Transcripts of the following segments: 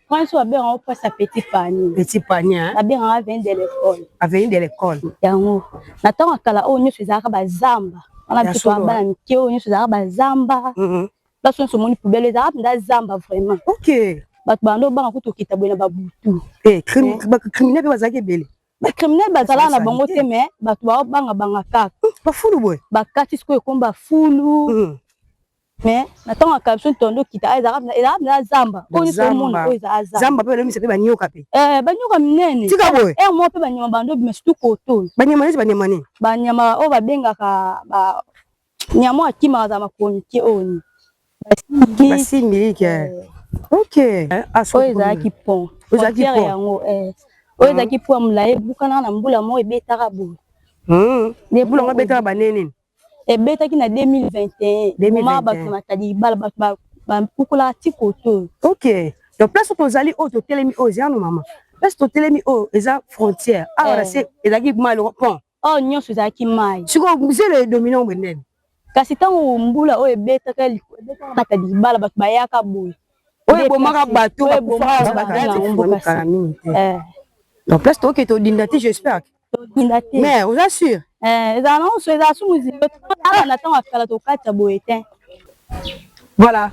Wana so babengaka yango place ya petit panier. Petit panier, hein? Babengaka avenue de l'école. Avenue de l'école. Yango. Na ntango ya kala oyo nyonso ezalaka bazamba. Wana biso toza bana mike, oyo nyonso ezalaka bazamba. Place nyonso omoni poubelle ezalaka mpenza zamba vraiment. Bato banda obanga kutu okita boye na babutu. Eh, criminel mpe bazalaki ebele. Bacriminel bazalaka na bango te, mais bato baobangabanga kaka. Bafulu boye. Bakati sikoyo ekomi bafulu. Mais na ntango ya kala biso tondo okita ezalaka mpenza zamba. Oyo nyonso omona oyo ezalaka zamba. Zamba mpe balomisa mpe banyoka mpe. Eh, banyoka minene. Tika boye. Ere moko mpe banyama bando obima, surtout koto. Banyama neti banyama nini? Banyama oyo babengaka ba nyama oyo akimaka, azala makolo mike, oyo ni Basimbiliki. Ok. Oyo ezalaki pont. Ezalaki pont yango. Oyo ezalaki pont ya molai, ebukana na mbula moko ebetaka boye. Mbula yango ebetaka baneni? Ebetaki na 2021 moma bato na Matadi libala, bato bapukolaka ti koto oyo. Ok, donc place tozali oyo, totelemi oyo, eza no mama, place totelemi oyo eza frontière awa na se ezalaki mai, pont. Oyo nyonso ezalaki mai. Sikoyo zelo edomine ngo ndeni? Kasi ntango mbula oyo ebetaka, ebetaka Matadi libala, bato bayaka boye. Oyo ebomaka bato bakufaka mingi te. Donc place toke todinda te, j'espère. Todinda te. Mais oza sûr? Ezala nango so, ezala su mozindo awa. Na ntango ya kala tokatya boye te. Voilà.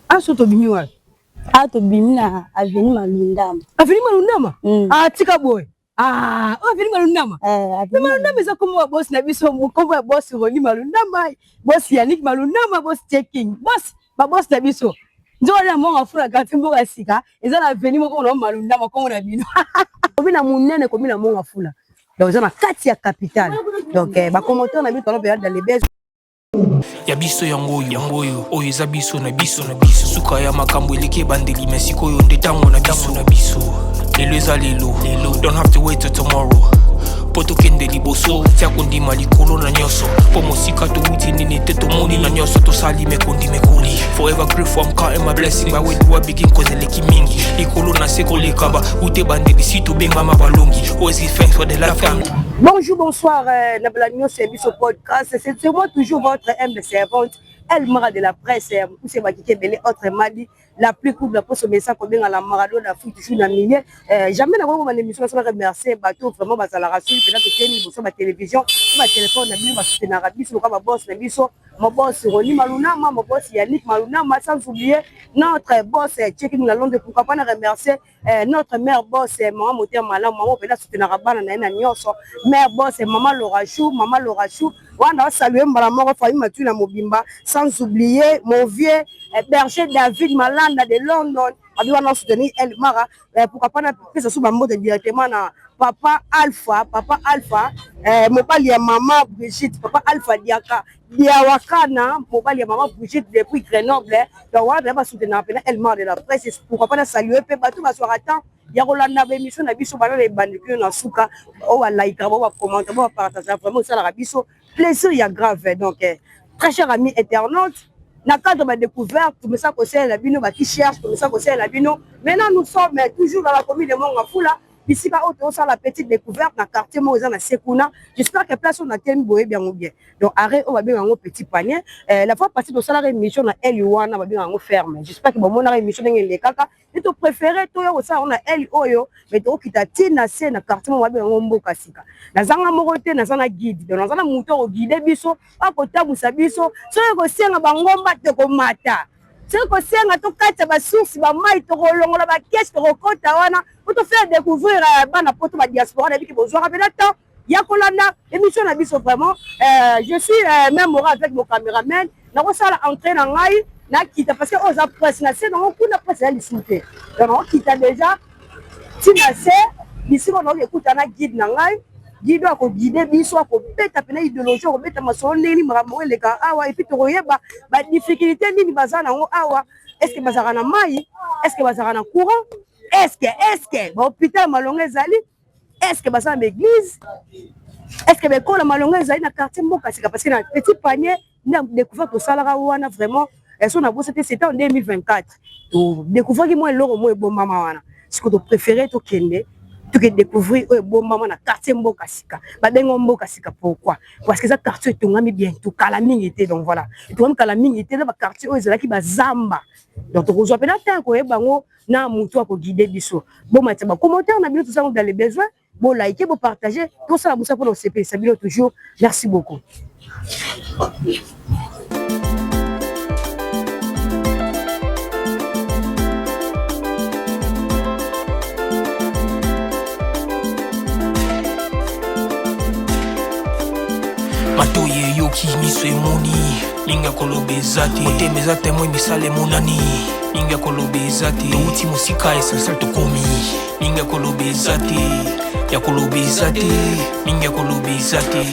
Aso tobimi wapi? Awa tobimi na avenue Malundama. Avenue Malundama. Ah, tika boye. Ah, oyo avenue Malundama. Mais Malundama eza kombo ya boss na biso, kombo ya boss Roni Malundama, boss Yannick Malundama, boss Checking, boss baboss na biso. Nzoka na Mont Ngafula, quartier Mboka Sika, eza na avenue moko na Malundama, kombo na bino. Komi na monene, komi na Mont Ngafula. Donc eza na kati ya capitale. Donc ba commentaire na biso tala mpenza dans les baises. Ya biso yango oyo, yango oyo, oyo eza biso na biso na biso. Suka ya makambo eleki ebandeli, me sikoyo nde ntango na biso na biso. Lelo eza lelo lelo, don't have to wait till tomorrow mpo tokende liboso. Tia kondima likolo na nyonso, mpo mosika towuti nini te, tomoni na nyonso tosali mekondi mekoli. Forever grateful, I'm counting my blessing. But where do I begin? Cause eleki mingi likolo na se koleka ba ute bandeli si tobengama balongi. Always give thanks for the lifetime. Bonjour, bonsoir, na nyonso ya biso podcast. C'est moi toujours, votre humble servante, Elmara de la presse, ya mokuse bakike ebele, autrement dit, la plus couple la poso mesa kobenga la Maradona Afrique, toujours na milieu. Jamais na koko bana émission nasala remercier bato vraiment bazalaka soki mpenza tokeni liboso ba télévision, ba téléphone na bino, basoutenaka biso lokola ba boss na biso, mon boss Roni Malunama, mon boss Yannick Malunama, sans oublier notre boss Checking na Londres. Pourquoi pas na remercier notre mère boss, mama motema malamu, mama mpenza asoutenaka bana na ye na nyonso, mère boss mama Lorachou, mama Lorachou wana asalue mbala moko famille Matui na mobimba, sans oublier mon vieux berger David Malanda de London abi wana soutenir El Mara. Pourquoi pas napesa so bambote directement na papa Alpha, papa Alpha, mobali ya mama Brigitte, papa Alpha Diaka Diawakana, mobali ya mama Brigitte depuis Grenoble. Donc wana mpenza basoutenaka mpenza El Mara de la presse. Pourquoi pas na salue mpe bato bazwaka temps ya kolanda baémission na biso bana na ebandeli na suka, oyo balikaka, bao bacommenter, bao bapartager, vraiment osalaka biso plaisir ya grave. Donc très cher ami internaute, na cadre ba découverte tomesa kosalela bino baki cherche, tomesa kosalela bino. Maintenant nous sommes toujours dans la commune de Mont Ngafula, bisika oyo tozosala petite découverte na quartier moko eza na se kuna. J'espère que place oyo natelemi boyebi yango bien. Donc arrêt oyo babenga yango Petit Panier. La fois passée tosalaka émission na aile wana babenga yango ferme. J'espère que bomonaka émission ndenge elekaka. E topréféré toya kosala yango na aile oyo, mais tokokita ntina se na quartier moko babenga yango Mboka Sika. Nazanga moko te, naza na guide. Donc naza na motu akoguide biso, akotambusa biso. Soki kosenga bangomba, tokomata. Soki kosenga tokatisa basource bamai, tokolongola bakeshe, tokokota wana po tofaire découvrir bana poto, badiaspora. Nayebi ke bozwaka mpena temps ya kolanda émission na biso vraiment. Je suis même mora avec mon caméraman. Nakosala entrée na ngai, nakita, parce que oyo eza presse na se nango kuna, presse eza lisusu te. Donc nakokita déjà ntina se bisika nakoki ekuta na guide na ngai. Guide oyo akoguide biso, akobeta mpena idéologie, akobeta masolo ndenge nini makambo oyo eleka awa, et puis tokoyeba badifficulté nini baza nango awa. Est ce que bazalaka na mai? Est ce que bazalaka na courant? Est ce que bahôpital malongo ezali? Est ce que baza na baéglise? Est ce que baekole malongo ezali na quartier Mboka Sika? Parce que na Petit Panier nde découverte tosalaka wana vraiment, so na bosa te, c'était en 2024, todécouvraki mwa eloko moko ebombama wana. Siko topréféré tokende. Toke découvrir oyo ebombama na quartier Mboka Sika. Babenga Mboka Sika pourquoi? Parce que eza quartier etongami bientôt, kala mingi te. Donc voilà, etongami kala mingi te na ba quartier oyo ezalaki bazamba. Donc tokozwa mpenza temps koyeba yango na motu akoguide biso. Bomatisa ba commentaire na bino, toza dans les besoins. Bo liker, bo partager, tosala mosala mpona kosepelisa bino toujours. Merci beaucoup. Matoyi eyoki, miso emoni, mingi ya koloba eza te, motema eza témoin, misala emonani, mingi ya koloba eza te, touti mosika, essentiel tokomi, mingi ya koloba eza te, ya koloba eza te, mingi ya koloba eza te.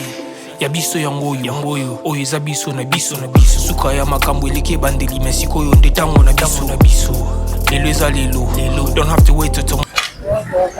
Ya biso yango oyo, yango oyo, oyo eza biso na biso na biso. Suka ya makambo eleki ebandeli, mais sikoyo nde ntango na biso na biso. Lelo eza lelo, lelo, don't have to wait till tomorrow.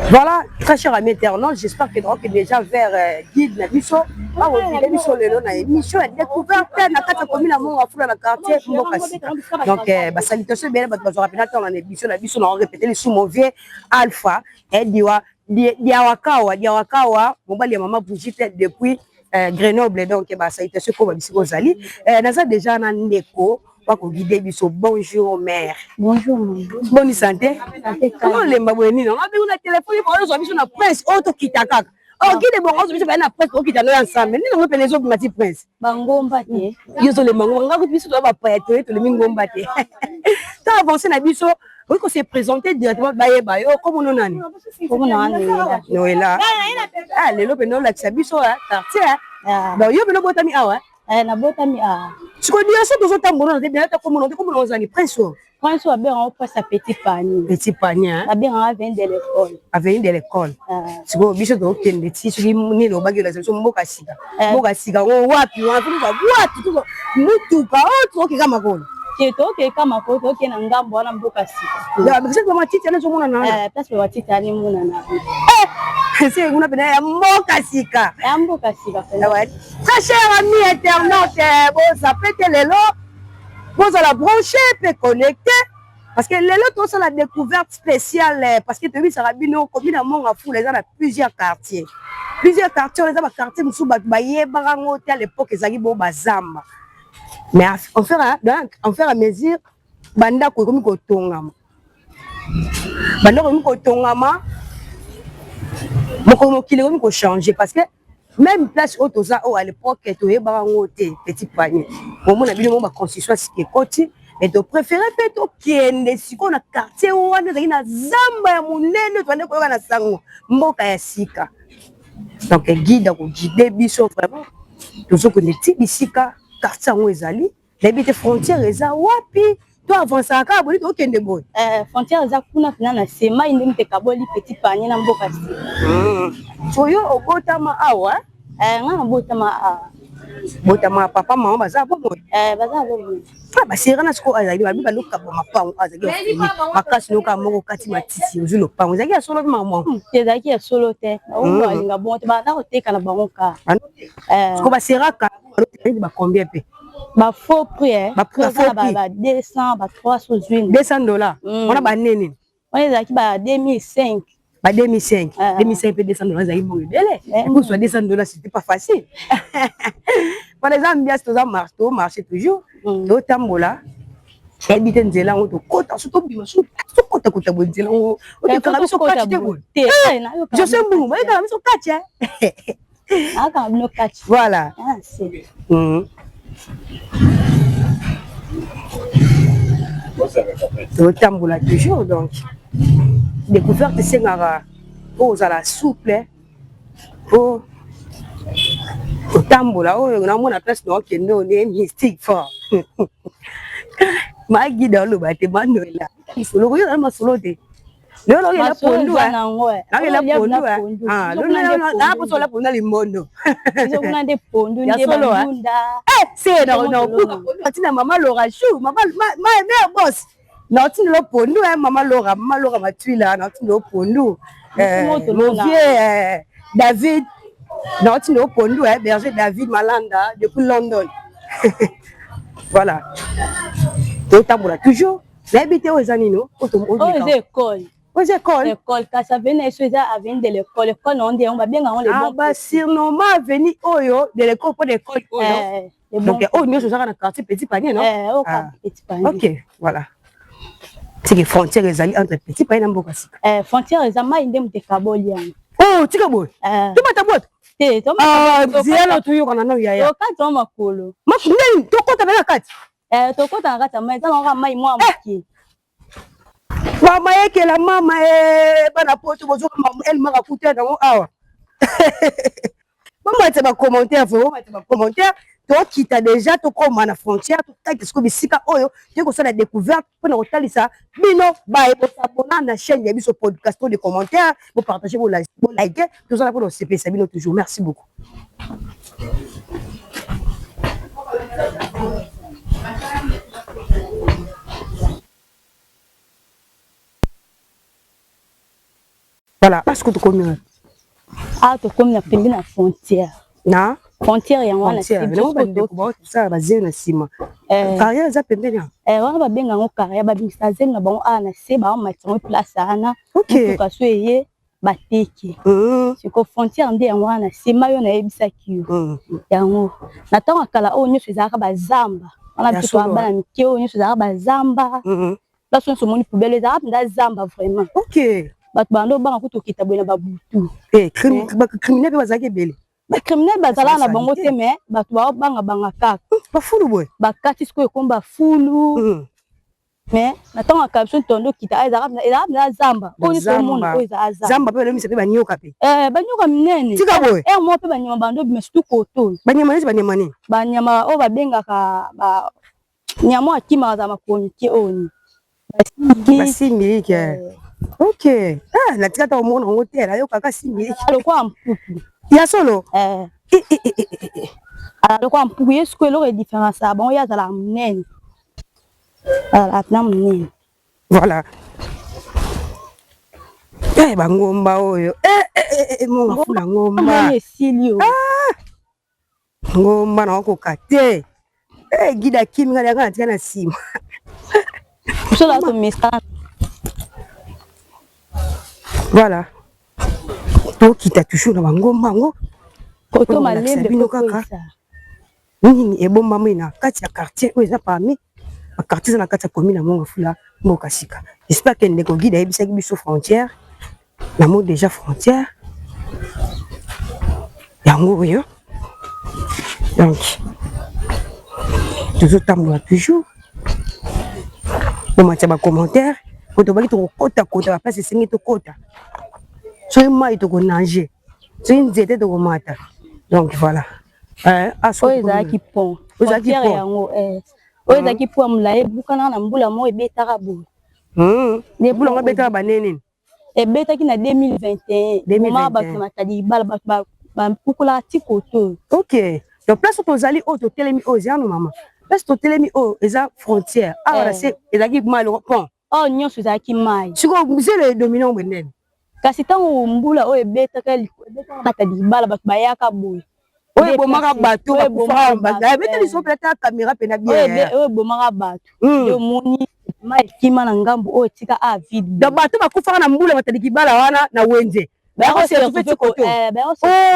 Voilà, très cher ami internaute, j'espère que nous déjà vers guide na biso, ba guide biso lelo na émission ya découverte na kati ya commune ya Mont-Ngafula na quartier Mboka Sika. Donc ba salutation bien bato bazwaka mpenza ntango na émission na biso na répéter lisusu mon vieux Alpha Diwa Diawakawa Diawakawa, mobali ya mama Brigitte depuis Grenoble. Donc ba salutation ko ba bisiko ozali. Naza déjà na ndeko bakoguide biso. Bonjour mère. Bonjour. Bonne santé. Comment olemba boye nini? Abengi na telefone ozwa biso na prince oyo tokita kaka. Okide bongo ozwa biso baye na prince, okita no ya ensemble. Nini yango pene ezobima ti prince? Bangomba te. Yo ozolemba ngomba, nga kutu biso toza bapaya, toye tolemi ngomba te. To avance na biso, okoki kose présenter directement, bayeba yo komono nani? Kombo na nga Noela. Noela. Ah, lelo pene olakisa biso quartier. Donc yo pene obotami awa? Nabotami awa. Sikoyo nyonso tozotambola na te bien ata komona te, komona ozali prince oyo. Prince oyo abengaka prince ya petit panier. Petit panier. Babengaka avenue de l'école. Avenue de l'école. Sikoyo biso tokende ti soki nini obaki olakisa biso Mboka Sika. Mboka Sika ngo wapi wana? Toluka wapi? Mutuka oyo tokeka makolo. Te, tokeka makolo, tokende na ngambo wana Mboka Sika. Place bamatiti wana ezomonana wana. Place bamatiti wana emonana. Se kuna pena ya Mboka Sika. Ya Mboka Sika. Très cher ami internaute, bozape te lelo, bozala branché mpe connecté parce que lelo tosala découverte spéciale, parce que toyebisaka bino commune ya Mont-Ngafula eza na plusieurs quartiers. Plusieurs quartiers wana eza baquartier mosusu bato bayebaka yango te. À l'époque ezalaki bo bazamba, mais en faire à mesure bandako ekomi kotongama, bandako ekomi kotongama, mokolo mokili ekomi kochange, parce que même place oyo toza oyo, à l'époque toyebaka yango te, petit panier. Omona bino mo baconstruction sika ekoti, mais topréféré mpe tokende sikoyo na quartier wana ezalaki na zamba ya monene, tobande koyoka na sango Mboka ya Sika. Donc guide akoguide biso vraiment, tozokende ti bisika quartier yango ezali. Nayebi te frontière eza wapi, to avansaka kaka boye, tokende boye. Frontière eza kuna mpena na se, mai nde moto ekaboli petit panier na Mboka Sika. So yo obotama awa? Nga nabotama awa. Botama, papa mama baza bomoi? Baza bomoi. Basera na sikoyo azalaki babi balokaba mapango, azalaki ofini makasi noka moko kati matiti ozwi lopango, ezalaki ya solo mpe makambo? Ezalaki ya solo te, bango balinga bongo te, banda koteka na bango ka. Siko baseraka ba combien mpe? Ba faux prix, ba 200, ba 300 ozwi. $200 wana banene? Wana ezalaki ba 2005. Ba 2005, 2005 mpe $200 ezalaki bongo ebele. Kozwa $200, c'était pas facile. Wana eza ambiance, toza tomarche toujours, totambola. Nayebi te nzela yango tokota so tobima so tokotakota boye, nzela yango otekaka biso kati te boye. Jose Mbungu bayekaka biso kati. Ayakaka bino kati. Voilà. Totambola toujours. Donc découverte esengaka po ozala souple po kotambola. Oyo namona place na okende oyo nde mystique fort. Magida oloba te, manoela lisolo koyoka masolo te. Lelo nakela pondu, nakela pondu, naposo ola pondu na limbondo. Kuna nde pondu nde bandunda. Se natina mama Lora chou, mama mère boss, naotindela pondu. Mama Lora, mama Lora Matwila, naotindela pondu. Mon vieux David, naotindela pondu. Berger David Malanda depuis London. Voilà, totambola toujours. Nayebi te oyo eza nini. Oyo eza école. Oyo eza école? École, kasi avenue na biso eza avenue de l'école. École na nde yango babenga yango le Ah, bon. Basurnomma avenue oyo de l'école mpo na école oyo. Le bon. Donc oyo nyonso ezaka na quartier Petit Panier, non? Eh, oyo Ah. Petit Panier. Ok, voilà, tike frontière ezali entre Petit Panier na Mboka Sika. Eh, frontière eza mai nde moto ekaboli yango. Oh, tika boye. Eh, Tobata bwato. Te. Ah, zela, toyokana nano, yaya. Tokati yango makolo. Ndeni tokɔta mpe na kati? Eh, tokota na kati ya mai, eza nango kaka mai mwa moke. Mama yekela mama e bana poto bozoka Elmara kuta nango awa. Bomatisa bacommentaire, vraiment bomatisa bacommentaire. Tokita déjà, tokóma na frontière, tokaki sikoyo bisika oyo toyei kosala découverte mpona kotalisa bino. Baye bosabona na chaîne ya biso podcast, to de commentaire, bopartage, bolike. Tozala mpona kosepelisa bino toujours. Merci beaucoup. Voilà, parce que tokomi wapi? Awa tokomi na pembe na frontière. Na frontière yango wana. Frontière nango, bandeko baosala bazelo na nsima. Carrière eza pembeni awa. Eh, wana babenga yango carrière, babimisa zelo na bango awa na se, baomatisa yango place wana. Motuka so eye, bateki. Siko frontière nde yango wana na se, mai oyo nayebisaki yo. Yango na ntango ya kala, oyo nyonso ezalaka bazamba wana. Ya Biso solo, toya bana mike, oyo nyonso ezalaka bazamba. Place nyonso omoni poubelle, ezalaka mpenza zamba vraiment. Bato bando obanga kutu okita boye na babutu. Eh, bacriminel mpe bazalaki ebele. Bacriminel bazalaka na Basali bango te. te, mais bato baobangabanga kaka. Bafulu boye. Bakati sikoyo ekomi bafulu. Mais na ntango ya kala, biso tondo okita awa, ezalaka mpenza zamba. Oyo nyonso omona Zamba. oyo ezalaka zamba. Zamba mpe balomisa mpe banyoka mpe. Eh, banyoka minene. Tika boye. Ere moko mpe banyama bando obima, surtout koto. Banyama neti banyama nini? Banyama oyo babengaka ba nyama oyo akimaka, azala makolo mike, oyo ni basimiliki. Basimiliki. Ok, ah, natika ta omona yango te, nayokaka similiki. Lokola mpuku. Ya solo? Eh. Eh, eh, eh, eh, eh. Azala lokola mpuku. Ye sikoyo, eloko edifférence ya bango, ye azalaka monene, azalaka mpena monene. Voilà. Eh, bangomba oyo, eh, eh, eh, eh, Mont Ngafula, ngomba. Moni esili oyo. Ngomba nakokoka te. Eh, guide akimi, ngai yanga natika na nsima. Biso la tomesana. Voilà, tokita toujours na bangomba yango. Koto Mpona kolakisa malembe. bino kaka Kokweyisa. nini ebombami na kati ya quartier oyo eza parmi baquartier eza na kati ya commune ya Mont Ngafula, Mboka Sika. J'espère que ndeko guide ayebisaki biso frontière namo déjà. Frontière yango oyo. Donc tozotambola toujours, bomatia bacommentaire po tobaki tokokota-kota baplace esengi tokota. Soki mai, tokonage, soki nzete, tokomata. Donc voilà. Oyo ezalaki pont. Ezalaki frontière pont. Yango oyo ezalaki pont ya molai, ebukanaka na mbula moko ebetaka boye. Nde mbula yango ebetaka banene. Ebetaki na 2021. 2021. Moma bato na Matadi libala, bato bapukolaka ti koto oyo. Ok, donc place oyo tozali, oyo totelemi, oyo eza no mama, place totelemi oyo eza frontière awa na se ezalaki mai pont. Oyo nyonso ezalaki mai. Sikoyo zelo edomine ngo ndeni? Kasi ntango mbula oyo ebetaka, ebetaka Matadi libala, bato bayaka boye. Oyo ebomaka bato bakufaka, ebeta liso mpe ata caméra mpena bien. Oyo ebomaka bato nde omoni mai ekima na ngambu oyo, etika a vide. Donc bato bakufaka na mbula Matadi Kibala wana na wenze, bayako.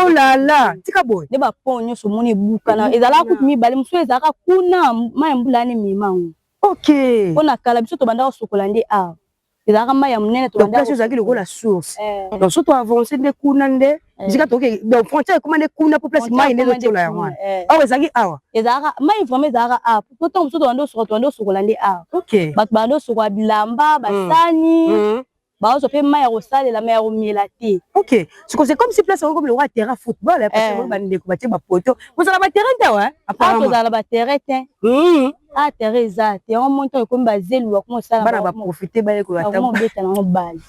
Oh là là, tika boye. Nde bapont nyonso omoni ebukana, ezalaka kutu mibale, mosusu ezalaka kuna, mai ya mbula wana emema yango. Mpo na kala, biso tobanda kosokola nde awa, ezalaka mai ya monene. Donc place ezalaki lokola source. Donc so toavance nde kuna nde esika toke. Donc frontière ekoma nde kuna po place mai nde ezotiola yango wana. Awa ezalaki awa. Ezalaka mai vraiment, ezalaka awa po ntango mosusu tobanda osokola, tobanda osokola nde awa. Bato banda osokola bilamba, basani, bazwa mpe mai ya kosalela, mai ya komela te. Ok, c'est comme si place yango komi lokola terrain football, parce que bandeko batie bapoto, kozala baterrain te awa. Awa tozala na baterrain te. A terrain eza te. Yango moni ntango ekomi bazelu, bakoma osala. Bana baprofite, bayekola. Bakoma obeta nango bale.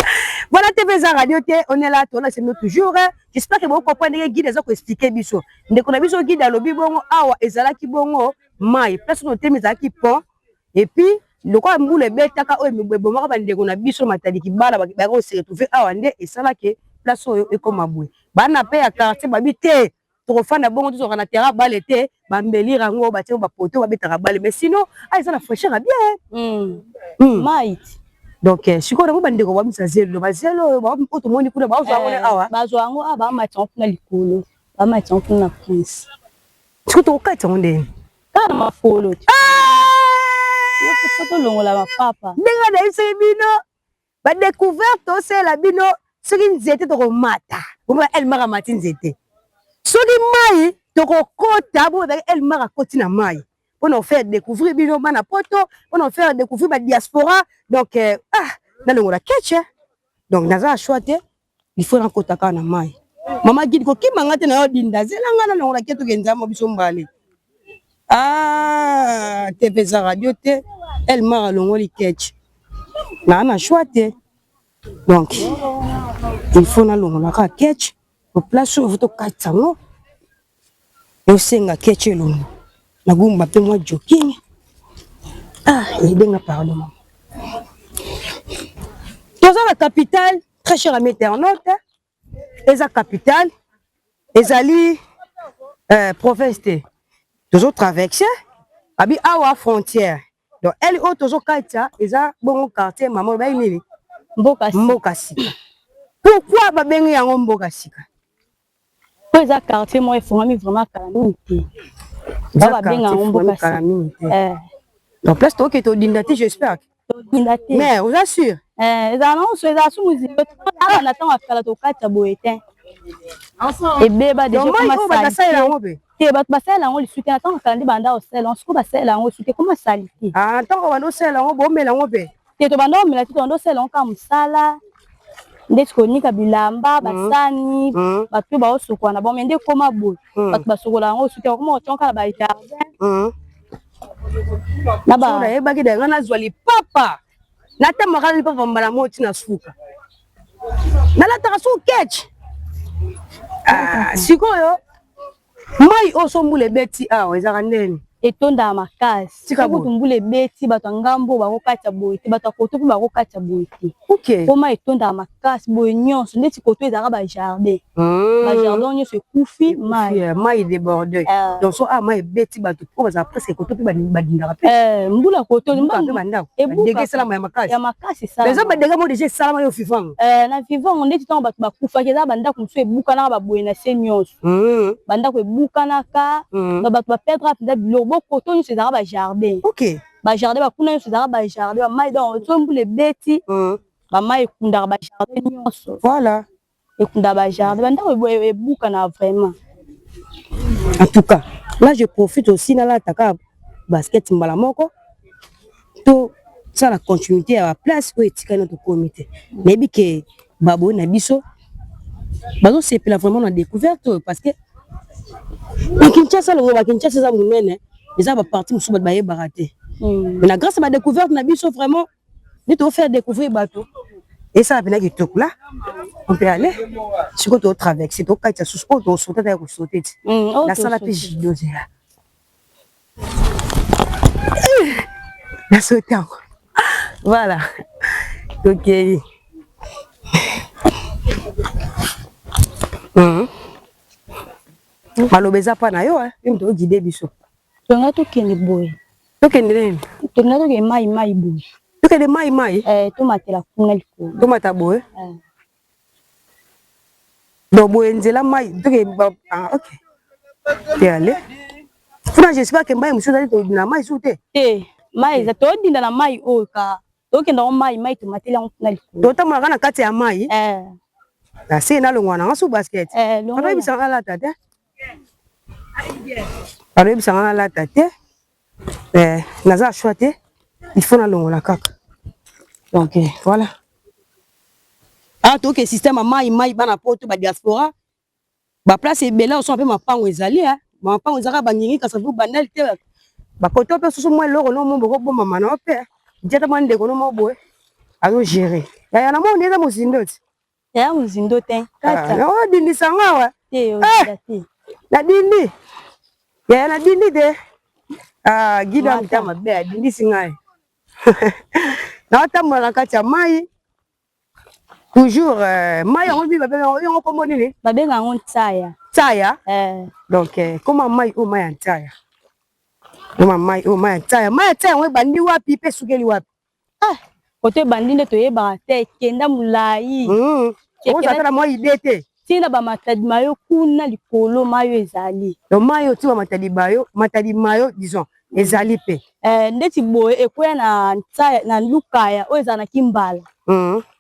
Voilà, TV eza radio te, on est là, toza na toujours. J'espère que bocomprendre ndenge guide eza koexpliquer biso. Ndeko na biso guide alobi bongo awa ezalaki bongo mai, place oyo totemi ezalaki pont, et puis lokola mbula ebetaka oyo ebomaka bandeko na biso Matadi Kibala, bayaka kose retrouver awa, nde esalaki place oyo ekoma boye. Bana mpe ya quartier babi te, tokofanda bongo, tozwaka na terrain bale te. Bambelire yango, batie bapoto, babetaka bale. Mais sinon a eza na fraîcheur ya bien. Mai. Donc eh, sikoyo nango bandeko babimisa zelo, bazelo oyo oyo tomoni kuna bazwa yango eh, awa. Bazwa yango awa, bamatisa yango kuna likolo, bamatisa yango kuna na prince. Sikoyo tokokatisa yango ndenge kaka na makolo te, ah! Tolongola mapapa. Ndenge nayebisaki bino ba découverte tosalela bino, soki nzete tokomata, bomona Elmar amati nzete, soki mai tokokota, bomona Elmar akoti na mai mpona kofaire découvrir bino bana poto, mpona kofaire découvrir ba diaspora. Donc eh, ah, nalongola ketche, donc naza na choix te, il faut nakota kaka na mai. Mama guide, kokima nga te na yo dinda, zela nga nalongola ke tokende mo biso mbale. Ah, te mpe eza radio te. Elmar alongoli ketch, naa na choix te, donc il faut nalongola kaka ketch po place oyo tokatisa yango osenga ketch elongo nagumba mpe mwa jogging. Ah, ebenga pardon mama. Toza na capitale, très cher ami internaute, eza capitale, ezali province te. Tozotraverse abi awa frontière, donc ele oyo tozokatisa eza bongo quartier mama oyo bayi nini? Mboka. Mboka Sika. Pourquoi babengi yango Mboka Sika? Po eza quartier moko efongami vraiment kala mingi te. Eza babenga yango Mboka kala mingi te. Eh. Donc place toke todinda te, j'espère. Todinda te. Mais oza sûr? Eh, ezala nango so ezala su mozindo awa na ntango ya kala tokatisa boye te, ebeba déjà. Mai oyo bato basalela yango mpe? Te, bato basalela yango lisusu te. Na ntango ya kala nde banda kosalela yango, sikoyo basalela yango lisusu te, koma sali te. Ah, ntango banda osalela yango, bomela yango mpe? Te, tobanda komela te, tobanda kosalela yango kaka mosala ndeti konika bilamba, basani, bato mpe baosokola na bango. Me nde ekoma boye, bato basokola yango lisusu te, bakoma kotia kaka na bajardin. Na ba nayebaki da nga nazwa lipapa, natambaka lipapa mbala moko ntina suka, nalataka su ketch. Ah, sikoyo mai oyo so mbula ebeti awa ezalaka ndeni? Etondaka makasi. Tika kutu mbula ebeti, bato ya ngambo bakokatisa boye te, bato ya koto mpe bakokatisa boye te. Po mai etondaka makasi boye nyonso, ndeti koto ezalaka bajardin, bajardin nyonso ekufi mai. Mai déborde. Donc so awa mai ebeti, bato oyo bazala presque koto mpe badindaka mpe? Mbula koto mpe bandako badégâts esalama ya makasi. Ya makasi. Eza badégâts moko déjà esalama yo vivango? Na vivango, ndeti ntango bato bakufaki, eza bandako mosusu ebukanaka baboye na se nyonso, bandako ebukanaka, bato baperdre mpenza biloko. Bo koto nyonso ezalaka bajardin, bajardin bakuna nyonso ezalaka bajardin, bamai. Donc so mbula ebeti, bamai ekundaka bajardin nyonso. Ekunda bajardin, bandako ebukana vraiment. En tout cas, là je profite aussi nalata kaka basket mbala moko, to sala continuité ya baplace oyo etikali na tokomi te. Nayebi ke baboye na biso bazosepela vraiment na découverte oyo, parce que na Kinshasa, longo bakinshasa eza monene, eza baparti mosusu bato bayebaka te. Mais na grâce ya badécouverte na biso, vraiment nde tofaire découvrir bato, esala mpena kitoko. Là on peut aller, sikoyo totraverse, tokatisa susu oyo tosote ta ya kosote ti nasala mpe judo. Zela, nasote yango. Voilà, tokei. Maloba eza mpa na yo, yo moto oguide biso. Tonga tokende boye. Tokende nini? Tonga tokende mai mai boye. Tokende mai mai. Eh, tomatela kuna likolo. Tomata boye. Donc boye nzela mai toke. Ah, ok, te ale kuna, j'espère que mai mosusu ezali todinda mai su te. Te, mai eza, todinda na mai oyo ka tokenda ngo mai mai, tomateli yango kuna likolo. Totambolaka na kati ya mai. Nase nalongwa nanga su basket. Baloyebisanga nalata te, baloyebisanga nalata te. Naza choix te, il faut nalongola kaka. Donc voilà, ah, toke système ya mai mai. Bana poto, badiaspora, baplace ebele osoma mpe mapango ezali, mapango ezalaka bangingi Kasavubu Bandal te. Bakoto mpe susu mwa eloko no mo bokobombama na yo mpe diata mwa ndeko no mo boye azogérer. Yaya na moni eza mozindo ti. Ya mozindo te. Odindisa ngo awa. Te, odinda te. Nadindi yaya, nadindi te. Guide amita mabe, adindisi ngai. Naotambola na kati ya mai toujours. Mai yango bi babenga yango kombo nini? Babenga yango ntsaya. Ntsaya. Donc koma mai oyo mai ya ntsaya, koma mai oyo mai ya ntsaya. Mai ya ntsaya yango ebandi wapi mpe esukeli wapi? Ah. Kote ebandi nde toyebaka te, ekenda molayi. Oza ata na mwa idee te. Ti na ba Matadi Mayo kuna likolo mayi oyo ezali. Donc mayi oyo ti ba Matadi Bayo, Matadi Mayo disons ezali pe. Eh, ndeti boye ekweya na Nsaya, na Lukaya oyo ezala na Kimbala.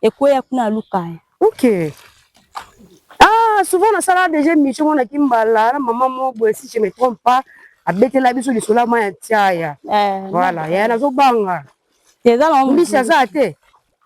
Ekweya kuna na Lukaya. Ok. Ah, souvent nasala dejà emission moko na Kimbala na maman moko boye si je me trompe pas, abetela biso lisolo ya mayi ya Ntiaya. Eh, Voilà, yaya nazobanga. Eza na mbisi aza te.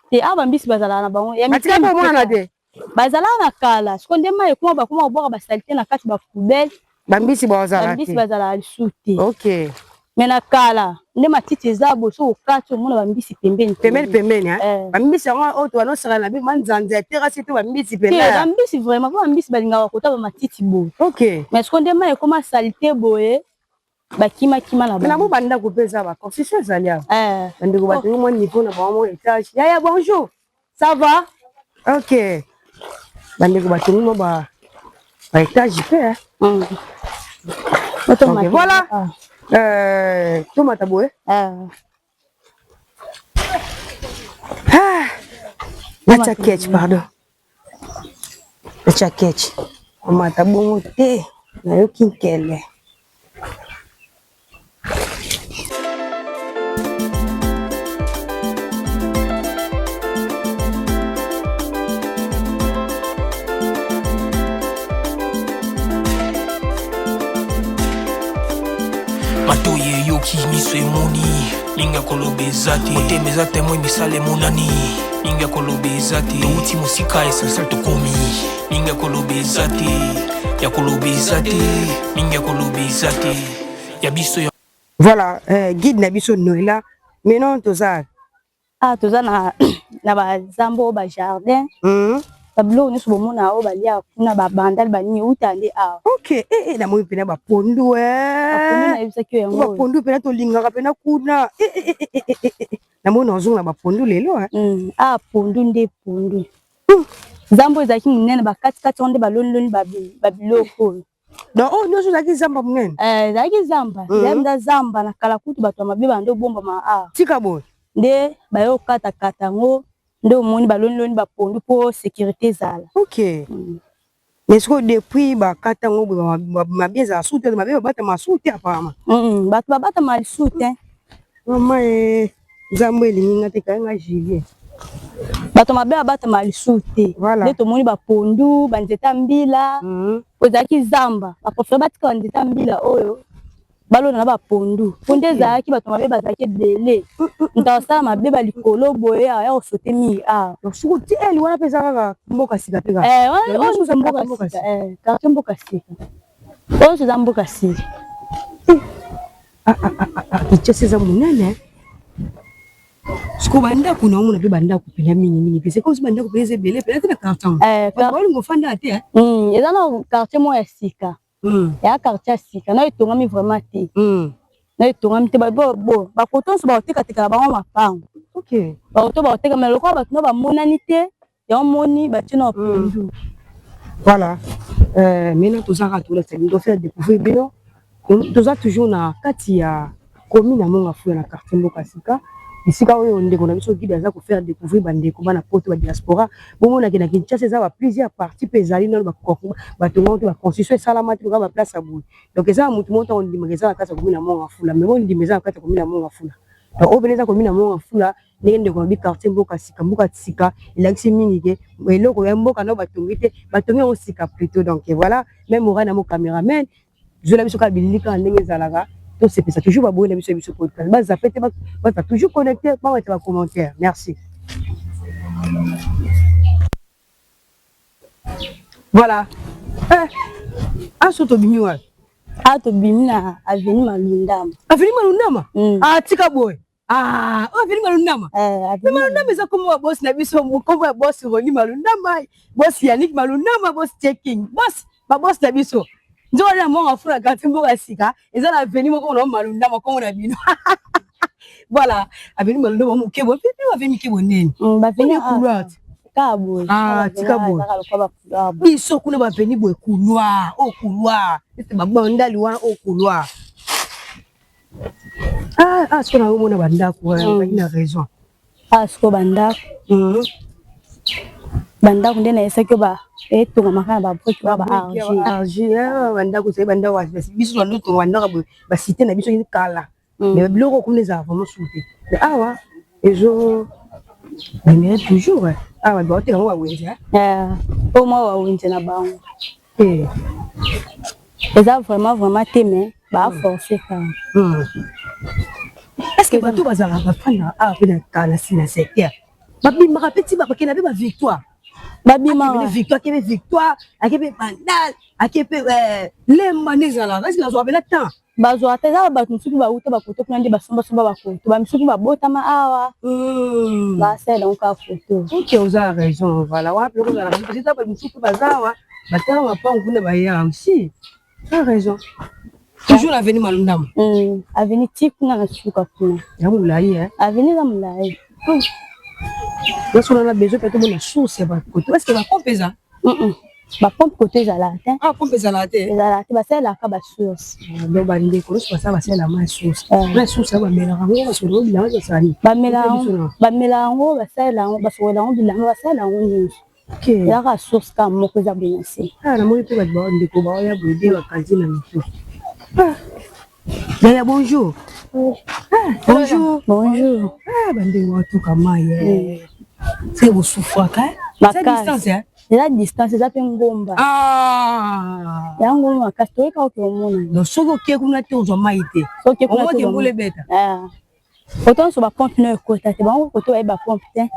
Te awa ba mbisi bazalaka na bango ya mike. Batika komonana te. Bazalaka na kala sikoyo nde mayi ekoma bakoma kobwaka ba salite na kati ba poubelle. Ba mbisi bazalaka te. Ba mbisi bazalaka lisusu te. Ok. Mais na kala nde matiti eza boye soki okati omona ba mbisi pembeni pembeni pembeni hein. Eh. Ba mbisi yango oyo tobanda osakana na biso manzanza ya terrasse to ba mbisi pembeni. Te ba mbisi vraiment po ba mbisi balingaka kota ba matiti boye. Ok. Mais sikoyo nde mayi ekoma salite boye bakima kima na bango. Na ba ndako pe eza ba construction ezali awa. Eh. Bandeko batongi mwa niveau na bango mwa etage. Yaya bonjour. Ça va? Ok. Bandeko batongi mwa ba ba etage pe hein. Ok, voilà. Ah. Tomata boye. Ah. Ah. Natia ketch, pardon. Natia ketch. Komata bongo te. Nayoki nkele. Matoyi eyoki, miso emoni, mingi ya koloba eza te. Motema eza temoin, misala emonani, mingi ya koloba eza te. Towuti mosika, essentiel tokomi, mingi ya koloba eza te. Ya koloba eza te, mingi ya koloba eza te. Ya biso ya. Voilà, guide na biso Noella, maintenant toza Ah toza na na ba zamba oyo ba jardin ba biloko nyonso bomona oyo baliaka kuna ba bandal ba nini ewuta nde awa. Ok eh eh namoni pena ba pondu eh. Ba pondu nayebisaki yo yango. Ba pondu pena tolingaka pena kuna eh eh eh eh eh namoni nazonga na ba pondu lelo eh. Ah pondu nde pondu. Zamba oyo ezalaki monene ba kati kati yango nde baloni loni ba biloko oyo. Donc oyo nyonso ezalaki zamba monene? Eh, ezalaki zamba. Ezalaki mpenza zamba na kala kutu bato ya mabe banda obombama awa. Tika boye. Nde baye kokata kata yango nde omoni baloni loni ba pondu po securite ezala. Ok. Mais sikoyo depuis bakata yango boye mabe ezala susu te, mabe babatama susu te apparemment. Bato babatama lisusu te. Mama eh, Nzambe elingi nga te kaya nga Julien. Bato mabe babatama lisusu te. Voilà. Nde tomoni ba pondu, ba nzete ya mbila. Po ezalaki zamba, ba prefere batika ba nzete ya mbila oyo balona na ba pondu. Po nde ezalaki bato mabe bazalaki ebele. Moto akosala mabe ba likolo boye aya ko sauter mingi awa. Donc sikoyo ti aile wana pe eza kaka mboka sika pe kaka? Eh, wana oyo eza mboka sika. Eh, quartier mboka sika. Oyo nyonso eza mboka sika. Ah, ah, ah, ah, ah, Kinshasa eza monene. Sikoyo bandako na omona mpe bandako mpena mingi mingi mpe c'est comme si bandako mpena eza ebele mpena te na quartier yango. Eh, Bato baolinga ofanda te. Eza na quartier moko ya sika. Eya quartier ya sika nayo etongami vraiment te. Nayo etongami te bo bakoto nyonso bakotekateka na bango mapango. Ok. Bakoto bakoteka mais lokola bato nao bamonani te yango moni batie na pondu. Voilà. Maintenant toza kaka tolakisa bino tofaire découvrir bino toza toujours na kati ya commune ya Mont Ngafula na quartier Mboka Sika esika oyo ndeko na biso guide aza kofaire découvrir bandeko bana poto ba diaspora bomonake na Kinshasa eza ba plusieurs parties mpe ezali nano batonga te ba construction esalama te lokola ba place ya boye donc eza na motu moko ntango ondimaka eza na kati ya commune ya Mont Ngafula mais bondima eza na kati ya commune ya Mont Ngafula donc oyo pene eza commune ya Mont Ngafula ndenge ndeko alobi quartier mboka sika mboka sika elakisi mingi ke eloko ya mboka nao batongi te batongi yango sika plutôt donc voilà même orai na mo cameraman zwela biso kaka bilili kaka ndenge ezalaka tosepesa toujours baboyi na biso ya biso podcast bazape te baza toujours connecte baweta ba commentaire merci. Voilà eh aso tobimi wapi? Ah tobimi na avenue Malundama. Avenue Malundama? Ah tika boye. Ah, oyo avenue Malundama. Eh, Mais Malundama eza kombo ya boss na biso, kombo ya boss Roni Malundama, boss Yannick Malundama, boss Checking, boss ba boss na biso. Nzoka na Mont Ngafula quartier mboka sika, eza na avenue moko na Malundama kombo na bino. Voilà, avenue Malundama moke boye, pe avenue moke bonene. Ba avenue couloir. Kaka boye. Ah, tika boye. Kaka lokola ba couloir. Biso kuna ba avenue boye couloir, oh couloir. Ete ba bandali wana oh couloir. Ah, ah, sikoyo nazomona bandako wana, ozalaki na raison. Awa sikoyo bandako bandako nde nayesaki yo ba etongamaka na babrike wana ba argile. Argile bandako ezali bandako biso na ndoto bandako boye basite na biso kala mais biloko kuna ezala vraiment su te mais awa ezo demeurer toujours awa baoteka yango bawenze. Oyo mwa bawenze na bango eza vraiment vraiment te mais baforce kaka. Est ce que bato bazalaka bafandaka awa mpe na kala si na secteur babimaka mpe ti bakenda mpe bavictoire? Babimaka. Victoire akebe, Victoire akebe, Bandal ake mpe Lemba nde ezalaka. Est ce que bazwaka mpena temps? Bazwaka te. Eza bato mosusu bauta bakoto kuna nde basombasomba bakoto, bamisusu babotama awa, basala yango kaka foto. Ok, oza raison. Voilà, wana mpe kozala raison parce que eza bato mosusu mpe baza awa, batala mapango kuna baya aussi. Oza raison. Toujours l'avenue Malundama. Avenue ti kuna na suka kuna. Ya molai. Avenue eza molai. Nyonso wana besoin mpe tomona source ya bakoto. Est ce que bapompe eza? Bapompe koto ezalaka te. Ah, pompe ezalaka te? Ezalaka te, basalelaka basource. Donc bandeko nyonso basala, basalela mai source. Mai source yango bamelaka yango, basokola bilamba, basala nini? Bamela yango, basalela yango, basokola yango bilamba, basalela yango nyonso. Ezalaka source kaka moko eza boye na se. Namoni mpe bato, bandeko baoya boye de bakanzi na mito. Yaya, bonjour. Bonjour. Bonjour. Bandeko batuka mai se bosufraka. Distance eza, distance eza mpe ngomba ya ngomba makasi, toyeka oke omona. Donc soki oke kuna te, ozwa mai te? Omoke mbula ebeta. Koto nyonso bapompe no ekota te, bango koto bayebi bapompe te.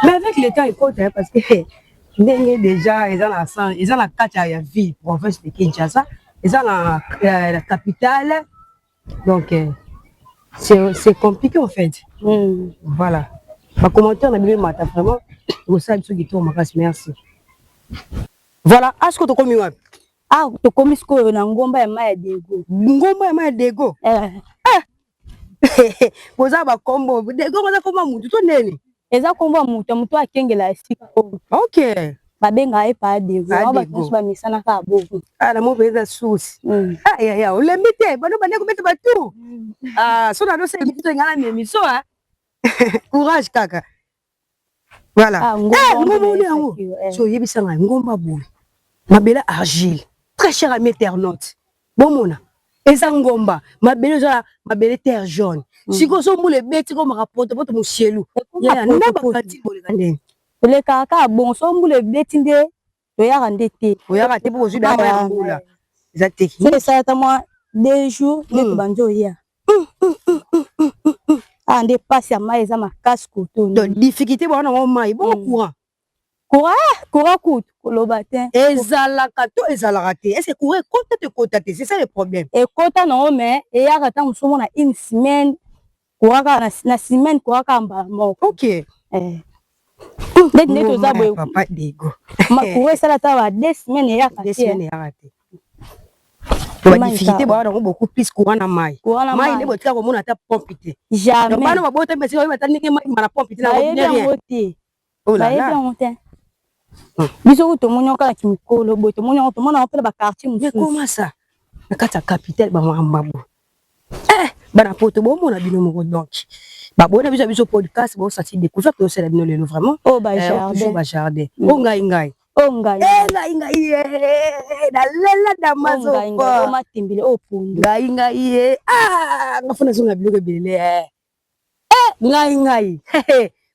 Mais avec le temps ekota, parce que ndenge déjà eza na eza na kati ya ville province de Kinshasa, eza na la capitale, donc c'est compliqué en fait. Voilà, bacommentaire na bino emata vraiment, ekosala biso kitoko makasi. Merci. Voilà, asko tokomi wapi? Ah, tokomi sikoyo na ngomba ya mai ya Dego. Ngomba ya mai ya Dego? Boza bakombo Dego, boza komba mutu to ndeni? Eza kombo ya moto, moto akengela esika oyo. Babengaka ye pa Dego. Bango bato nyonso bamisanaka ya bongo. Ah, na mo mpenza source. Ah, ya olembi te, bano bande kobeta batour. Ah, so na dosa ngai na memiso courage kaka. Voilà, ngomba oni yango so oyebisa ngai, ngomba boye, mabele argile. Très cher ami internaute, bomona eza ngomba, mabele eza mabele terre jaune. Sikoyo so mbula ebeti, komaka potopoto, mosielu nda bakati boleka ndenge? Olekaka kaka bongo. So mbula ebeti nde toyaka nde te. Oyaka te mpo bozwi dama ya mbula eza te. So esala ata mwa 2 jours nde tobandi oya. Awa nde mpasi ya mai eza makasi koto. Donc difficulté bwana nango mai bongo, courant? Courant, courant kutu koloba te. Ezalaka to ezalaka te? Est ce que courant ekota to ekota te? C'est ça le problème. Ekota nango, mais eyaka ntango mosusu omona une semaine courant kaka, na semaine courant kaka mbala moko. Ndeti nde toza boye. Papa Dego. Courant esala ata ba 2 semaines eyaka te. Semaines eyaka te. Badifficulté baa nango beaucoup plus courant na mai. Mai nde botika komona ata pompe te? Jamais. Bana babota mbesi oyeba ata ndenge mai na pompe te? Bayebi yango te, bayebi yango te. Biso kutu tomoni yango kaka kimikolo boye, tomoni yango, tomona yango mpe na baquartier mosusu. Comment ça, na kati ya capitale bamakambo boye? Bana poto bomona bino moko. Donc babona biso, biso podcast bosati découverte tosala bino lelo vraiment. Oyo bajardin. Bajardin o ngai ngai. Oyo ngai. Ngai ngai nalela damazopa. Matembele oyo pondu. Ngai ngai ye nga fona zonga biloko ebele. Ngai ngai,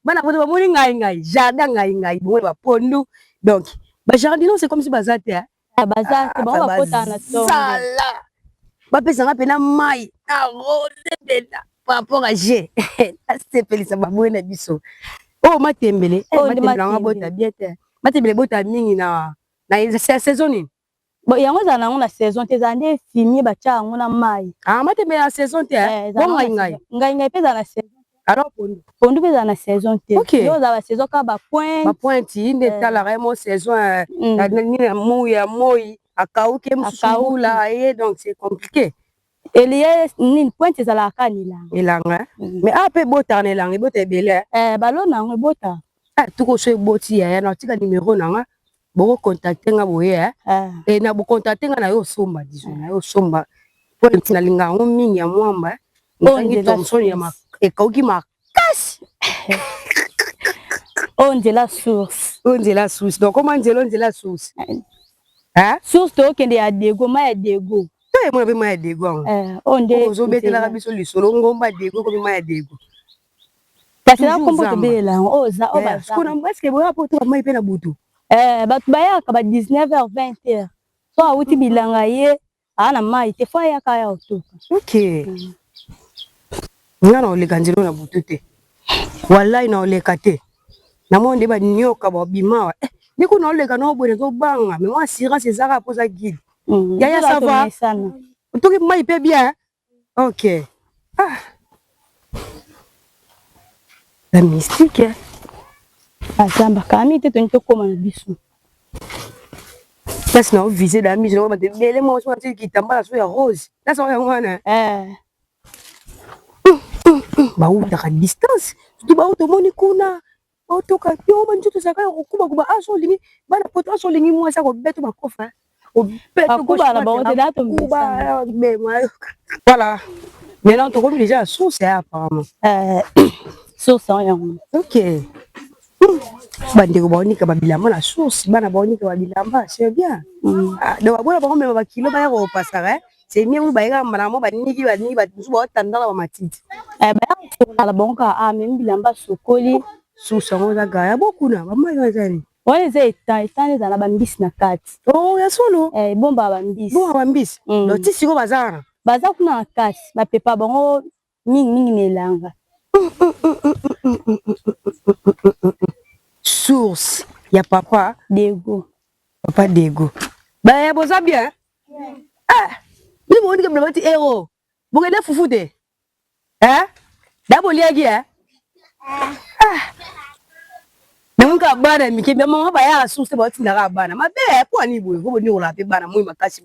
bana poto bamoni ngai ngai, jardin ngai ngai, bomoni bapondu. Donc bajardino, c'est comme si baza te. Baza te, bango bakotaka na ntongo. Sala bapesanga mpena mai na rose mpena par rapport à g nasepelisa baboye na biso. Oyo matembele, matembele yango bota bien te. Matembele bota mingi na saison nini? Bon, yango ezala nango na saison te, ezala nde fumier batia yango na mai. Ah, matembele na saison te? Bo ngai ngai? Ngai ngai mpe ezala na saison. Alors pondu? Pondu mpe ezala na saison te. Yo ozala basaison kaka bapointe. Bapointe nde etalaka ye mo saison nini ya moi, ya moi akauki, mosusu mbula aye, donc c'est compliqué. Elie nini, pointe ezalaka kaka na elanga. Elanga, mais awa mpe ebotaka na elanga, ebota ebele. Balona yango ebotaka. Tuko so eboti, yaya, na otika numero na nga, bokocontacte nga boye e na bocontacte nga na yo osomba, disons na yo osomba pointe. Nalinga yango mingi ya mwamba. Otangi Thomson ya ekauki makasi. Oyo nzela source. Oyo nzela source. Donc koma nzela oyo nzela source. Hein? Source tokende ya Dego, mai ya Dego. To emona pe mai ya Dego yango. Eh, oyo nde ozobetelaka biso lisolo ngomba Dego ekomi mai ya Dego. Kasi na kombo tobelela yango oyo za oyo baza. Sikoyo na est-ce que boya po to mai pe na butu? Eh, bato bayaka ba 19h 20h. So awuti bilanga ye aa na mai te fo ayaka aya kotoka. Ok. Nga na oleka nzela na butu te. Wallahi na oleka te. Na moni nde ba nyoka ba bima wa. Eh, ndeko na oleka na oboye nazobanga mais mwa assurance ezaka po za guide. Yaya ça va? Otoki mai pe bien? Ok. Ah. La mystique. Hein? Azamba kami te toni tokoma na biso. Place na viser da mise na bato ebele moko soki atiki kitambala so ya rose. Place yango wana. Eh. Bawutaka distance. Surtout bawuta omoni kuna. Otoka yo ba nzoto ezalaka ya kokuba kuba ah so olingi bana poto ah so olingi mwasi akobeta makofa Bakuba na bango te, na tokuba voilà maintenant tokomi déjà à source ya apparemment source yango ok bandeko baonika babilamba na source bana baonika babilamba c'est bien ah, donc baboya bango mema bakilo baya kopasaka c'est mieux bayeka mbala mo baniki baniki bato mosusu baotandala bamatiti baya kosokola bango kaka amemi bilamba asokoli source yango eza gaya bokuna bamai wana eza nini wana eza etan etan ezala na bambisi na kati oh ya solo ebombaka bambisi bombaka bambisi donc ti sikoyo baza wana baza kuna na kati bapepa bango mingi mingi na elanga source ya papa Dego papa Dego baya boza bien ah bino bokonika bilamba ti ero bokende fufu te eh da boliaki eh ah namoni kaka bana mike bamama bayaka source te baotindaka bana mabe mpo ani boye ko boniokolaka mpe bana moi makasi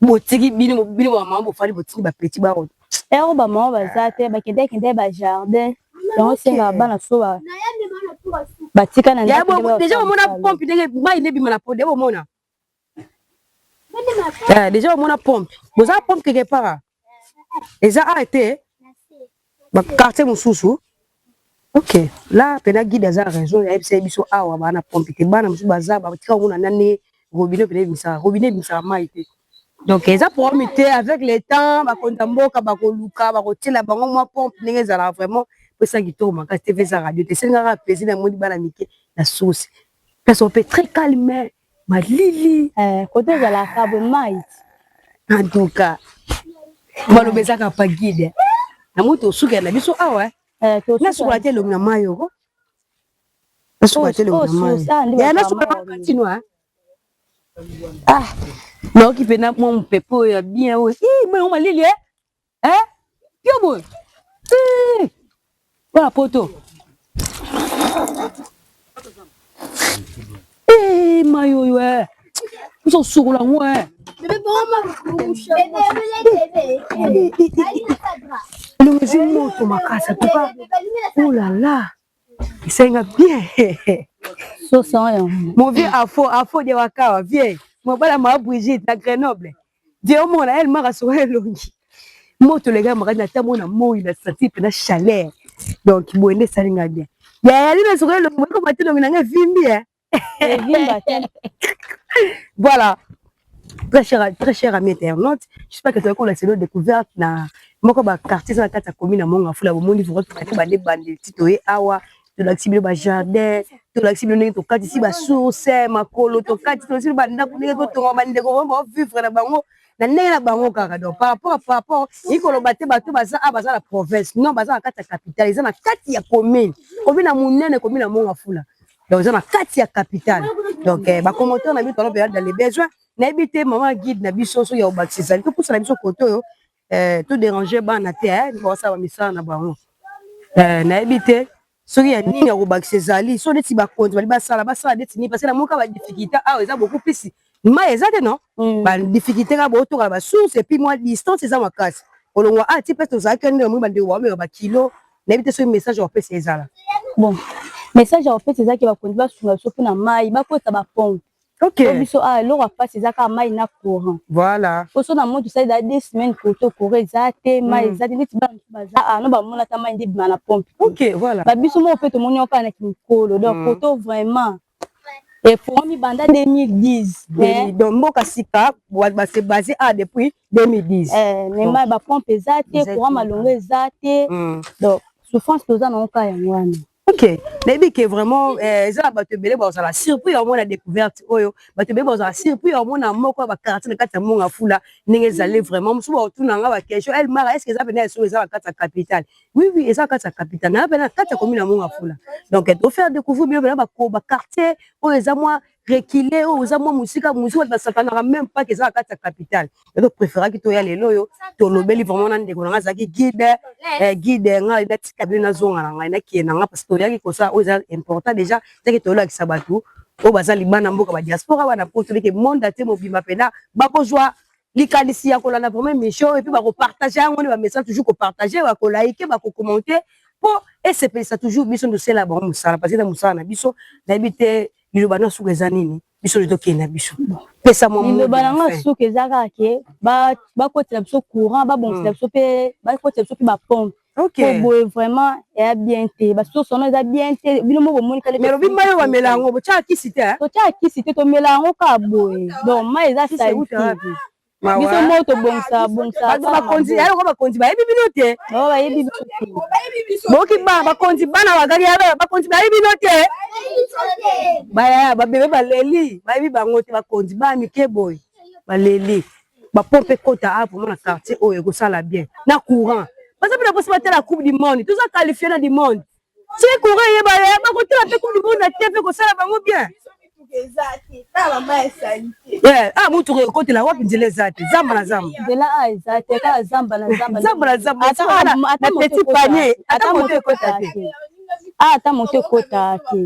botiki bino bino bamama bofandi botindi bapeti bao ero bamama baza te bakende kende ba jardin yango esengaka bana so batika na deja bomona pompe ndenge mai nde ebima na po de bomona Eh, déjà omona pompe boza pompe quelque part eza awa te ba quartier mosusu ok là pena guide aza raison ayebisa ye biso awa baa na pompe te bana mosusu baza batika komona nani robinet pena ebimisaka robinet ebimisaka mai te donc eza problème te avec le temps bakonzi ya mboka bakoluka bakotiela bango mwa pompe ndenge ezalaka vraiment po esa kitoko makasi te mpe eza radio te esengaka plaisir namoni bana mike na source place mpe très calme malili eh, kote ezalaka boye mai en tout cas maloba ezaka pa guide namoni tosukela na biso awa eh, nasukola te elongi na mai oko nasukola te elongi na mai ya nasukola katino ah nayoki mpena mwa mopepe oyo ya bien oyo ii malili e Eh? Yo boye. Eh! Bana poto. Eh, mayo yo eh. Uzo sukola ngo eh. Elongi ezwi moto makasi en tout cas. Oh là là. Esenga bien. Mon vieux Afo, Afo de Wakawa, vieux. Mobala ma Brigitte na Grenoble. Vieux omona elle maka soka elongi. Moto lega makasi na tambo na moi na sentir pe na chaleur. Donc boye nde esali nga bien. Ya yali na soka elongi boye koma te elongi na nga evimbi eh. Evimba te. Voilà. Très cher ami internaute, j'espère que tu as la selo découverte na moko ba quartier na kati ya commune ya Mont Ngafula bomoni vraiment tokati bande bande ti toye awa tolakisi bino ba jardin tolakisi bino ndenge tokatisi ba source makolo tokati tolakisi bino bandako ndenge totonga bandeko vraiment bao vivre na bango na ndenge na bango kaka donc par rapport eyi koloba te bato baza awa baza na province non baza na kati ya capitale eza na kati ya commune commune ya monene commune ya Mont Ngafula donc eza na kati ya capitale donc eh, bacommentaire na biso toza mpenza dans les besoins nayebi te mama guide na biso soki ya kobakisa ezali topusa na biso kote oyo eh, to déranger bana te eh, basala bamisala na bango eh, nayebi te soki ya nini ya kobakisa ezali so neti bakonzi bali basala basala neti nini parce que namoka badifficulté awa eza beaucoup plus mai eza te non badifficulté kaka botoka basource et puis mwa distance eza makasi kolongwa a ti mpe tozalaki nde namoni bandeko baomeka bakilo nayebi te soki message ya kopesa ezala bon message ya kopesa ezalaki bakonzi basunga biso mpona mai bakota bapompe. Ok. Po biso awa eloko ya pasi eza kaka mayi na courant. Voilà. Po soki na moni tosali dejà 2 semaines kote courant eza te, mayi eza te, neti bana mosusu baza awa nanu bamona ata mayi nde ebima na pompe te. Ok, voilà. Ba biso moko pe tomoni yango kaka na kimokolo donc kote vraiment efongwami banda 2010 mais Donc mboka sika ba se baser awa depuis 2010. Eh, mais mayi ba pompe eza te, courant malonga eza te. Donc souffrance toza nango kaka yango wana. Ok, nayebi ke vraiment eza na bato ebele bazala surpris ya komona découverte oyo, bato ebele bazala surpris ya komona moko ya baquartier na kati ya Mont Ngafula ndenge ezali. Vraiment, mosusu bakotuna nga baquestion: El Mara, est ce que eza mpenza ya solo, eza na kati ya capitale? Oui, eza na kati ya capitale, naza mpenza na kati ya commune ya Mont Ngafula. Donc tofaire découvrir bino mpenza baquartier oyo eza mwa reculé, oyo eza mwa mosika mosika, bato basakanaka même pas ke eza na kati ya capitale. Topréféraki toya lelo oyo, tolobeli vraiment na ndeko na ngai azalaki guide. Ngai natika bino, nazonga na ngai, nakende na ngai, parce que toyaki kosala oyo eza important déjà, ezaki tolakisa bato oyo baza libanda mboka, badiaspora, bana poto, leke monde ate mobimba mpenza bakozwa likanisi ya kolanda vraiment émission et puis bakopartage yango nde bamessage, toujours kopartage, bakolike, bakokommente, mpo esepelisa toujours biso. Tosala bango mosala parce que eza mosala na biso. Nayebi te, liloba na suka eza nini? Biso nde tokende na biso, pesa mwa. Liloba na nga suka eza kaka ke bakotela biso courant, babongisela biso mpe, bakotela biso mpe bapompe. Po boye vraiment eya bien te, basource wana eza bien te, bino mo bomoni. Mais lobi mai oyo bamela yango, botyaka kisi te? Totyaka kisi te, tomela yango kaka boye. Donc mai eza saleté, biso moko tobongisa bongisa. Bakonzi yaloko, bakonzi bayebi bino te. Bayebi biso te. Boki ba bakonzi, bana bakaki, bakonzi bayebi bino te. Baya babebe baleli, bayebi bango te. Bakonzi bana mike boye baleli, bapompe ekota awa vraiment na quartier oyo, ekosala bien na courant. Baza mpe na mposa batala Coupe du monde, toza qualifié na du monde. Soki courant eyeba, bakotala mpe Coupe du monde na te, mpe kosala bango bien. Ah, mutuka ekotela wapi? Nzela eza te, zamba na zamba. Nzela a eza te, kaka zamba na zamba. Zamba na zamba, na petit panier, ata moto ekota te. Ata moto ekota te.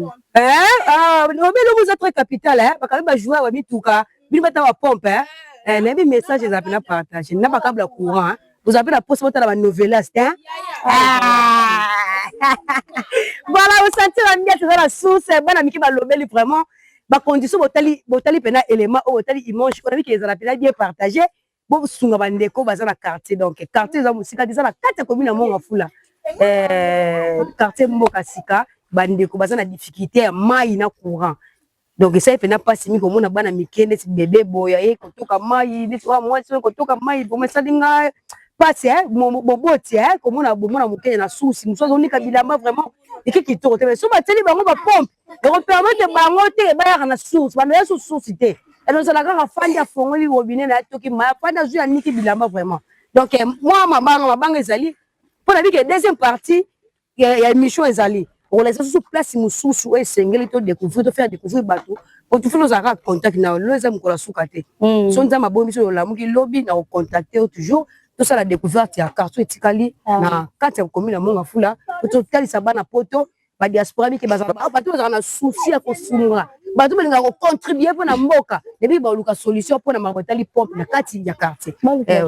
Obeloko eza très capital, bakabi bajoueur bamituka bino bata bapompe. Nayebi message eza mpenza partage na bacâble ya courant. Ozala mpe na posa botala banovelas te. Voilà, osentir ambiance eza na source. Bana mike balobeli vraiment bacondition. Botali, botali mpenza élément oyo, botali image oyo, nabiki ezala mpenza bien partage. Bosunga bandeko baza na quartier. Donc quartier eza mosika te, eza na kati ya commune ya Mont Ngafula, quartier Mboka Sika. Bandeko baza na difficulté ya mai na courant. Donc esali mpenza mpasi mingi komona bana mike neti bebe boye aye kotoka mai, neti wa mwasi oyo kotoka mai. Vraiment esali nga mpasi boboti komona bomona mokene na susi, mosu azonika bilamba. Vraiment eke kitoko te. So batieli bango bapompe, ekopermettre bango te bayaka na source, bamela so source te. Elozala kaka fandi, afongoli robinet na ye, atoki mai, afandi, azwi, aniki bilamba. Vraiment, donc mwa mabanga mabanga ezali mpo na bike. Deuxième partie ya émission ezali okolakisa susu place mosusu oyo esengeli to découvrir, to faire découvrir bato, po tufili ozala kaka contact na yo. Lelo eza mokolo ya suka te. So Nzambe aboyi biso, olamuki lobi na kocontacte yo toujours, tosala découverte ya quartier etikali na kati ya commune ya Mont Ngafula, po totalisa bana poto, badiaspora mike, bato bazalaka na souci ya kosunga, bato balingaka kocontribue mpo na mboka. Ebi baluka solution mpona makambo etali pompe na kati ya quartier.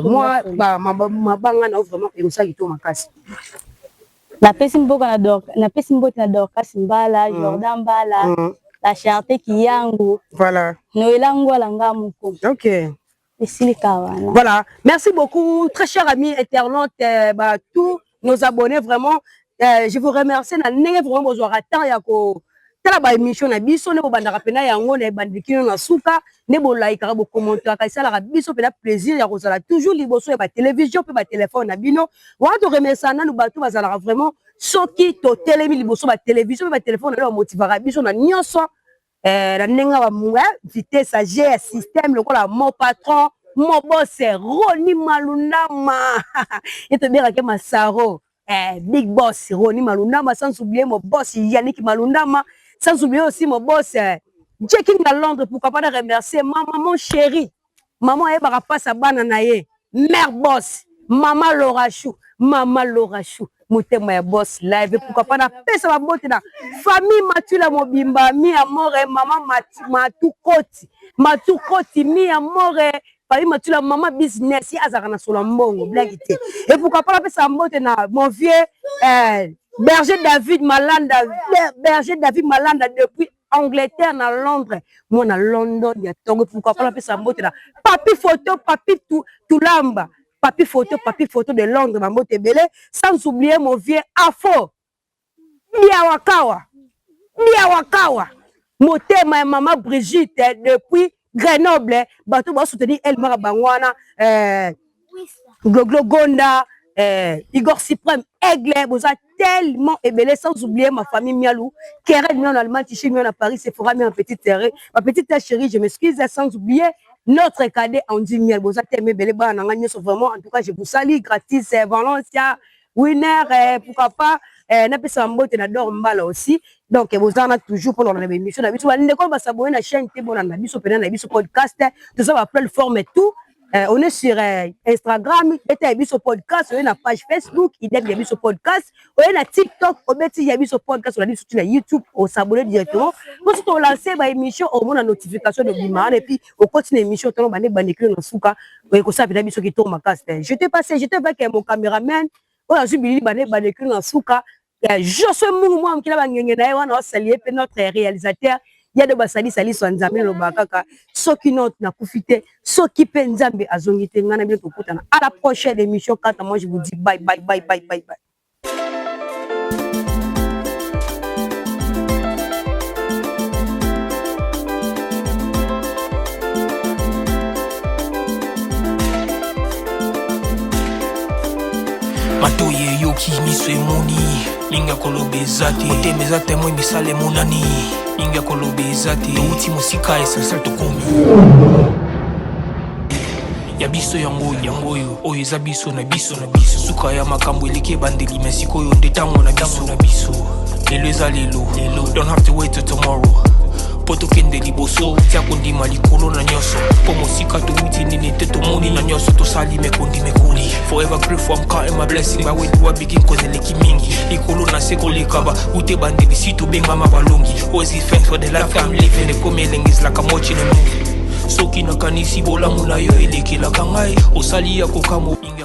Mwa mabanga na yo vraiment ekosala kitoko makasi. Napesi mboka na Dor, napesi mbote na Dorcas Mbala, Jordan Mbala, la Charité Kiyangu. Voilà. Noela Ngwala, nga moko. Esilika wana. Voilà, merci beaucoup, très chers amis internautes, bah, tous nos abonnés, vraiment, je vous remercie na ndenge vraiment bozwaka temps ya ko tala baémission na biso, nde bobandaka mpenza yango na ebandeli na suka, nde bolayikaka, bokommentaka, esalaka biso mpenza plaisir ya kozala toujours liboso ya batélévision mpe batelefone na bino wana. Toremercia nanu bato bazalaka vraiment, soki totelemi liboso batélévision mpe batelefone na bino, bamotivaka biso na nyonso na ndenge ya vitesse ya g ya système, lokola mon patron, mon boss Roni Malundama, ye tobengaki Masaro, big boss Roni Malundama, sans oublier mon boss Yannick Malundama, sans oublier aussi mon boss King na Londres. Pourquoi pas de remercier ma maman chérie, maman ayebaka mpasi ya bana na ye, mère boss, mama Lorachou, mama Lorachou, motema ya boss live. Pourquoi pas napesa babote na famille Matula mobimba, mi amore, mama Matu Koti, Matu Koti, mi amore, famille Matula, mama business, ye azalaka na solo mbongo, blague te. Et pourquoi pas napesa mbote na mon vieux berger David Malanda, berger David Malanda depuis Angleterre na Londres, mwana London ya tongo. Pourquoi pas napesa mbote na Papi Photo, Papi Tulamba, Papi Photo, Papi Photo de Londres, bambote ebele. Sans oublier mon vieux Afo Biawakawa, Biawakawa, motema ya mama Brigitte depuis Grenoble. Bato basoutenir Elmara bango wana, Gloglo Gonda, Igor Suprême, Aigle, boza tellement ebele. Sans oublier ma famille Mialou, Keren Mialou en Allemagne, Tichi Mialou à Paris, Sephora Mialou en petite terre, ma petite terre chérie, je m'excuse. Sans oublier notre cadet Andy Miel, boza tellement ebele, bana na nga nyonso. Vraiment, en tout cas, je vous salue. Gratis Valencia Winner, pourquoi pas napesa mbote na Dor Mbala aussi. Donc boza na toujours mpona na émission na biso. Bandeko basabone na chaîne te, bona na biso pena na biso podcast, toza ba plateforme et tout. On est sur Instagram, beta ya biso podcast, oye na page Facebook, idem ya biso podcast, oye na TikTok, obeti ya biso podcast, olandi surtout na YouTube, osabone directement. Po soki tolance ba émission, omona notification de bima wana, et puis okoti na émission, tolo bande bandekilo na suka, ekosala mpena biso kitoko makasi te. J'étais passé, j'étais avec mon caméraman oyo azwi bilili bande bandekilo na suka, Josue Mungu mwa mokila bangenge na ye wana. Osalie mpe notre réalisateur ya do basalisaliswa. Nzambe nalobaka kaka, soki no nakufi te, soki mpe Nzambe azongi te, ngai na bino tokutana à la prochaine émission. Quant à moi, je vous dis bye bye bye bye bye bye. Matoyi eyoki, miso emoni, mingi ya koloba eza te. Motema eza témoin, misala emonani, mingi ya koloba eza te. Touti mosika, essentiel tokomi ya biso yango yango oyo, oyo eza biso na biso na biso. Suka ya makambo eleki ebandeli, me sikoyo nde ntango na biso na biso. Lelo eza lelo lelo, don't have to wait till tomorrow mpo tokende liboso. Tia kondima likolo na nyonso, mpo mosika towuti nini te, tomoni na nyonso tosali mekondi mekoli. Forever grateful, I'm counting my blessing by where do I begin, cause eleki mingi likolo na se koleka ba ute bandeli si tobengama balongi. Always give thanks for the life I'm living. Ekomi elengi, is like I'm watching a movie. Soki nakanisi bolamu na yo elekelaka ngai, osali ya kokamwa mingi.